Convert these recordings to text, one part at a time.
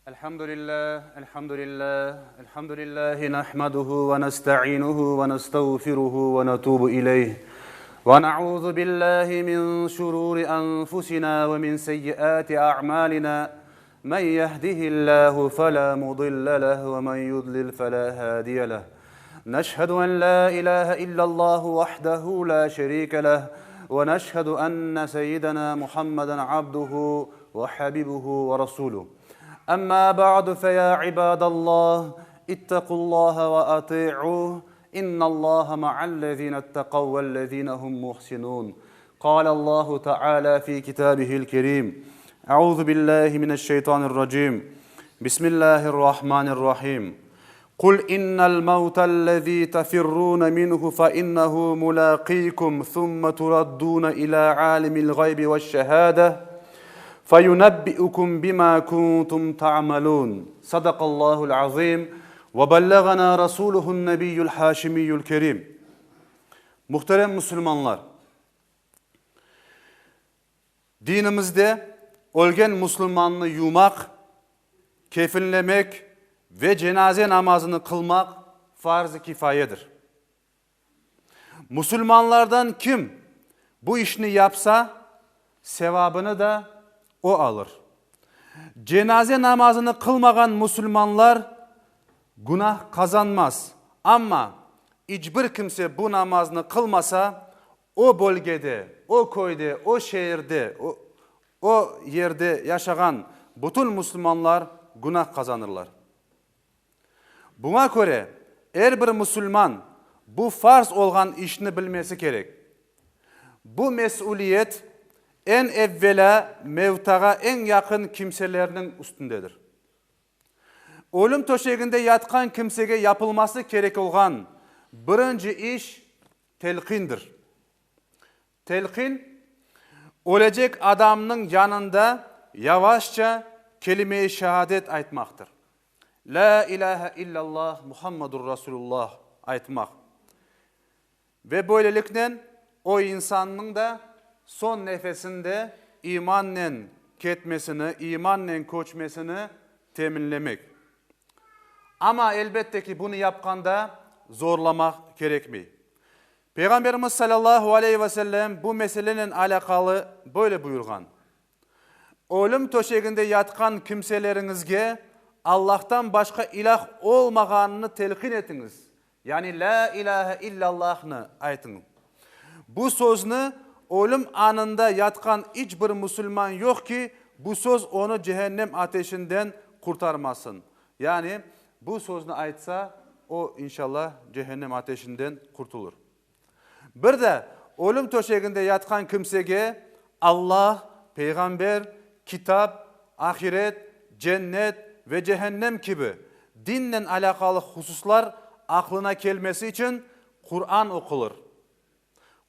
الحمد لله الحمد لله الحمد لله نحمده ونستعينه ونستغفره ونتوب إليه ونعوذ بالله من شرور أنفسنا ومن سيئات أعمالنا من يهده الله فلا مضل له ومن يضلل فلا هادي له نشهد أن لا إله إلا الله وحده لا شريك له ونشهد أن سيدنا محمدا عبده وحبيبه ورسوله أما بعد فيا عباد الله اتقوا الله وأطيعوه إن الله مع الذين اتقوا والذين هم محسنون قال الله تعالى في كتابه الكريم أعوذ بالله من الشيطان الرجيم بسم الله الرحمن الرحيم قل إن الموت الذي تفرون منه فإنه ملاقيكم ثم تردون إلى عالم الغيب والشهادة فينبئكم بما كنتم تعملون صدق الله العظيم وبلغنا رسوله النبي الحاشمي الكريم Muhterem musulmanlar! Dinimizde ölgen musulmannı yuvmaq, kefinlemek ve cenaze namazını qılmaq farz-ı kifayedir. Musulmanlardan kim bu işni yapsa, sevabını da o alır. Cenaze namazını qılmağan musulmanlar günah qazanmaz, amma iç bir kimse bu namaznı qılmasa, o bölgede, o köyde, o şeerde, o yerde yaşağan bütün musulmanlar günah qazanırlar. Buña köre, er bir musulman bu farz olğan işni bilmesi kerek. Bu mesüliyet eñ evvelâ mevtağa eñ yaqın kimselerniñ üstündedir. Ölüm töşeginde yatqan kimsege yapılması kerek olğan birinci iş telqindir. Telqin, ölecek adamnıñ yanında yavaşça kelime-i şehadet aytmaqtır. Lâ ilâhe illallah Muhammedur Rasulullah aytmaq. Ve böyleliknen o insannıñ da soñ nefesinde imannen ketmesini, imannen köçmesini teminlemek. Amma, elbette ki, bunı yapqanda zorlamaq kerekmey. Peyğamberimiz salâllahu aleyhi ve sellem bu meselenen alâqalı böyle buyurğan, Ölüm töşeginde yatqan kimseleriñizge Allahtan başqa ilâh olmağanını telqin etiñiz, yani Lâ ilâhe illâllahnı aytıñ. Bu sözni ölüm anında yatqan iç bir musulman yoq ki, bu söz onı cehennem ateşinden qurtarmasın. Yani, bu sözni aytsa, o, inşallah, cehennem ateşinden qurtulır. Bir de, ölüm töşeginde yatqan kimsege Allah, Peyğamber, Kitap, ahiret, cennet ve cehennem kibi dinnen alâqalı hususlar aqlına kelmesi içün Quran oqulır.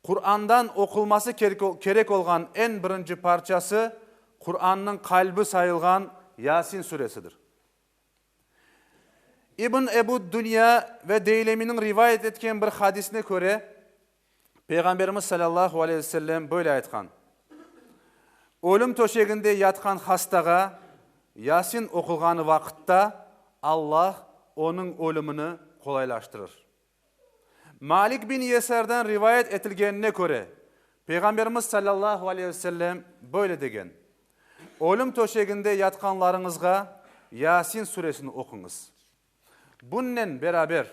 Qurandan oqulması kerek olğan eñ birinci parçası Qurannıñ qalbi sayılğan Yasin suresidir. İbn Ebu-d-Dünya ve Deyleminiñ rivayet etken bir hadisine köre, Peyğamberimiz salâllahu aleyhi ve sellem böyle aytqan, Ölüm töşeginde yatqan hastağa Yasin oqulğanı vaqıtta Allah onıñ ölümini qolaylaştırır. Malik bin Yesardan rivayet etilgenine köre, Peyğamberimiz salâllahu aleyhi ve sellem böyle degen, Ölüm töşeginde yatqanlarıñızğa Yasin suresini oquñız. Bunnen beraber,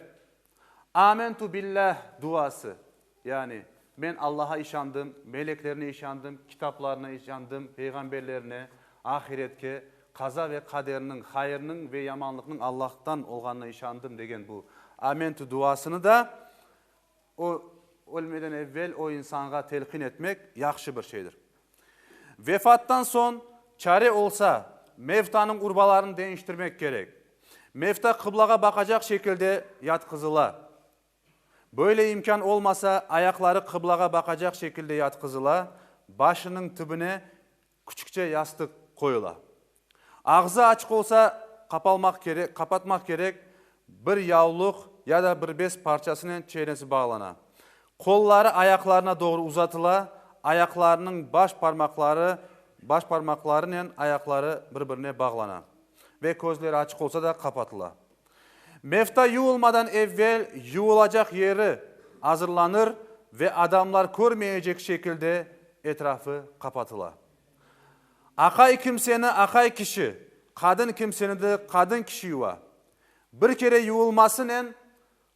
Amentu billâh duası, yani Men Allaha işandım, meleklerine işandım, kitaplarına işandım, peyğamberlerine, ahiretke, qaza ve qaderniñ, hayırnıñ ve yamanlıqnıñ Allahtan olğanına işandım degen bu Amentu duasını da o ölmeden evvel o insanğa telqin etmek yahşı bir şeydir. Vefattan soñ çare olsa, mevtanıñ urbalarını deñiştirmek kerek. Mevta qıblağa baqacaq şekilde yatqızıla. Böyle imkân olmasa, ayaqları qıblağa baqacaq şekilde yatqızıla, başınıñ tübüne küçükçe yastıq qoyula. Ağzı açıq olsa, qapalmaq kerek, qapatmaq kerek, bir yavluq ya da bir bez parçasınen çenesi bağlana. Qolları ayaqlarına doğru uzatıla, ayaqlarınıñ baş parmaqları baş parmaqlarınen ayaqları bir-birine bağlana. Ve közleri açıq olsa da, qapatıla. Mevta yuvulmadan evvel yuvulacaq yeri azırlanır ve adamlar körmeyecek şekilde etrafı qapatıla. Aqay kimseni aqay kişi, qadın kimseni de qadın kişi yuva. Bir kere yuvulmasınen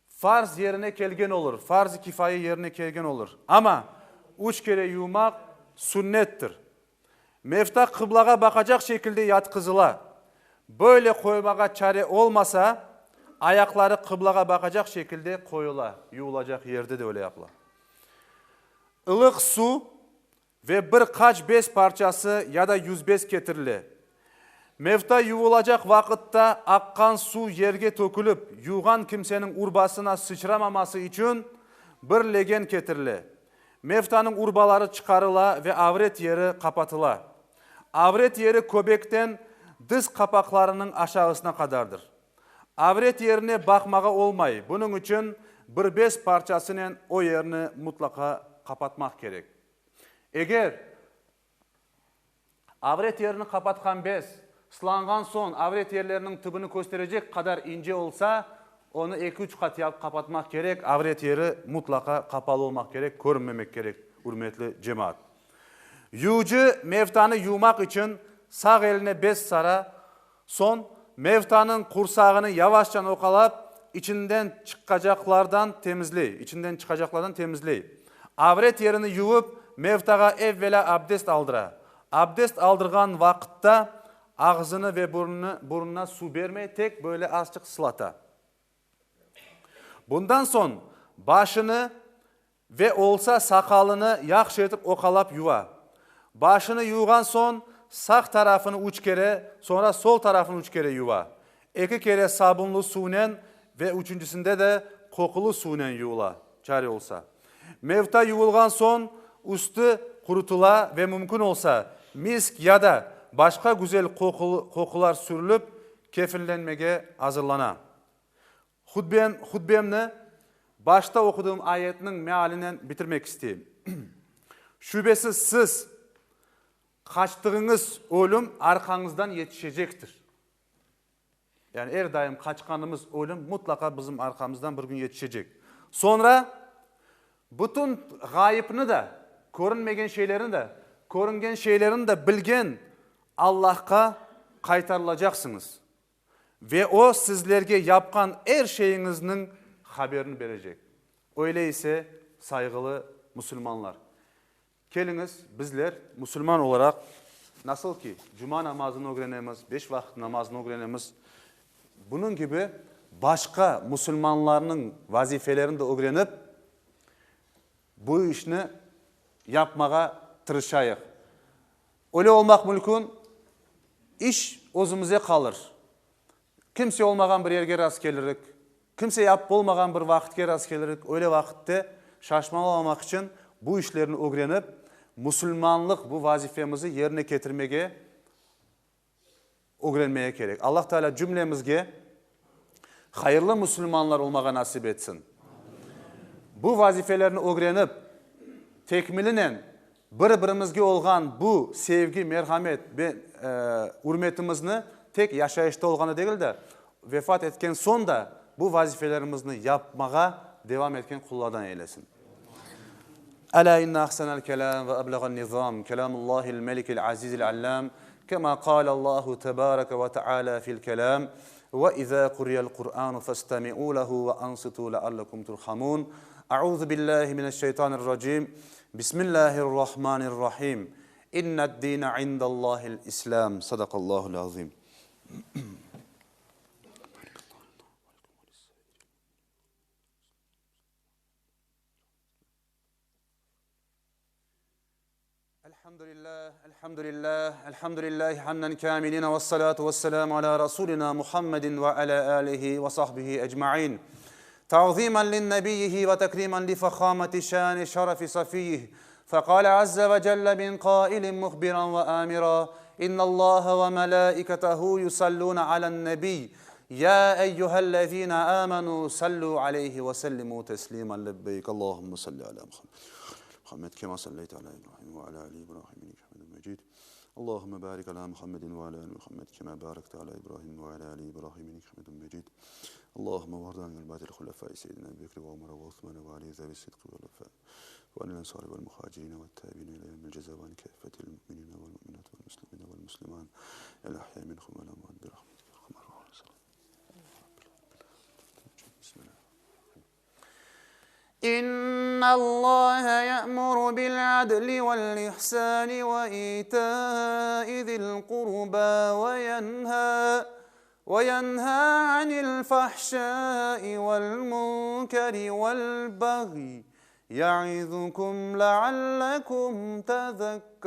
farz yerine kelgen olur, farz-ı kifaye yerine kelgen olur. Amma üç kere yuvmaq sünnettir. Mevta qıblağa baqacaq şekilde yatqızıla. Böyle qoymağa çare olmasa, ayaqları qıblağa baqacaq şekilde qoyula, yuvulacaq yerde de öyle yapıla. Ilıq suv ve bir qaç bez parçası ya da yüzbez ketirile. Mevta yuvulacaq vaqıtta aqqan suv yerge tökülip, yuvğan kimseniñ urbasına sıçramaması içün bir legen ketirile. Mevtanıñ urbaları çıqarıla ve avret yeri qapatıla. Avret yeri köbekten diz qapaqlarınıñ aşağısına qadardır. Avret yerine baqmağa olmay, bunıñ içün bir bez parçasınen o yerni mutlaqa qapatmaq kerek. Eger avret yerini qapatqan bez sılanğan soñ avret yerleriniñ tübüni kösterecek qadar ince olsa, onı eki-üç qat yapıp qapatmaq kerek, avret yeri mutlaqa qapalı olmaq kerek, körünmemek kerek, ürmetli cemaat. Yuvucı mevtanı yuvmaq içün sağ eline bez sara, soñ mevtanıñ qursağını yavaşça oqalap, içinden çıqacaqlardan temizley, içinden çıqacaqlardan temizley. Avret yerini yuvıp, mevtağa evvelâ abdest aldıra. Abdest aldırğan vaqıtta ağzını ve burnunı, burnuna suv bermey, tek böyle azçıq sılata. Bundan soñ başını Ve olsa saqalını yahşı etip oqalap yuva. Başını yuvğan soñ sağ tarafını üç kere, soñra sol tarafını üç kere yuva. Eki kere sabunlı suvnen ve üçüncisinde de qoqulı suvnen yuvula, çare olsa. Mevta yuvulğan soñ üstü qurutıla ve mümkün olsa misk ya da başqa güzel qoqular sürülip kefinlenmege azırlana. Hutbem, hutbemni başta oquduğım ayetniñ mealinen bitirmek isteyim. Şübesiz siz, qaçtığıñız ölüm arqañızdan yetişecektir. Yani er daim qaçqanımız ölüm mutlaqa bizim arqamızdan bir kün yetişecek. Soñra bütün ğayıpnı da, körünmegen şeylerni de, körüngen şeylerni de bilgen Allahqa qaytarılacaqsıñız. Ve O, sizlerge yapqan er şeyiñizniñ haberini berecek. Öyle ise, sayğılı musulmanlar, keliñiz, bizler, musulman olaraq, nasıl ki, cuma namazını ögrenemiz, beş vaqıt namazını ögrenemiz, bunıñ kibi başqa musulmanlarnıñ vazifelerini de ögrenip, bu işni yapmağa tırışayıq. Öyle olmaq mülkün, iş özümize qalır. Kimse olmağan bir yerge rastkelirik, kimse yapıp olmağan bir vaqıtke rastkelirik, öyle vaqıtte şaşmalamamaq içün bu işlerni ögrenip, musulmanlıq bu vazifemizi yerine ketirmege ögrenmege kerek. Allah Teala cümlemizge hayırlı musulmanlar olmağa nasip etsin. Bu vazifelerni ögrenip, tekmilinen bir-birimizge olğan bu sevgi, merhamet ve ürmetimizni tek yaşayışta olğanda degil de, vefat etken soñ da bu vazifelerimizni yapmağa devam etken qullardan eylesin. Alâ inne ahsenel kelâm ve ebleğen nizâm kelâmullâhil melikil azizil allâm kemâ kâlellâhu tebâreke ve teâlâ fil kelâm ve izâ kuriyel Kur'ânu festemi'û lehu ve ansitû leallekum turhamûn Eûzü billâhi mineşşeytanirracîm Bismillâhirrahmânirrahîm İnned-dîne indellâhil İslâm Sadakallâhul azîm. Elhamdülillah, elhamdülillah, elhamdülillahi hamden kamiline ve salatu ve selamu ala Rasulina Muhammedin ve ala alihi ve sahbihi ecmain. Ta'zimen lin nebiyyihi ve tekrimen li fahameti şani şerefi safiyih. Fekale azze ve celle min kailin muhbiran ve amira. İnnallaha ve melaiketehu yusallune alen nebiy. Ya eyyühellezine amenu sallu aleyhi ve sellimu teslimen lebbeyk Allahümme salli ala Muhammed Muhammed kema salleyte ala İbrahim ve ala ali İbrahim inneke hamidun mecid. Mecid. Allahümme barik ala Muhammedin ve ala ali Muhammed kema barakte ala İbrahim ve ala ali İbrahim inneke Hamidun Mecid. Allahümme varda anil ba'dil hulefai seyyidina Ebi Bekri ve Ömer ve Osman ve Ali zevi sidqi vel vefa ve anil ensari vel muhacirine ve tabiine ila yevmil ceza ve an keffetil mu'minine vel mu'minat vel muslimine vel musliman el ahya minhum vel amvat bi rahmetike ya erhamer rahimin. إن الله يأمر بالعدل والإحسان وإيتاء ذي القربى وينهى وينهى عن الفحشاء والمنكر والبغي يعظكم لعلكم تذكرون.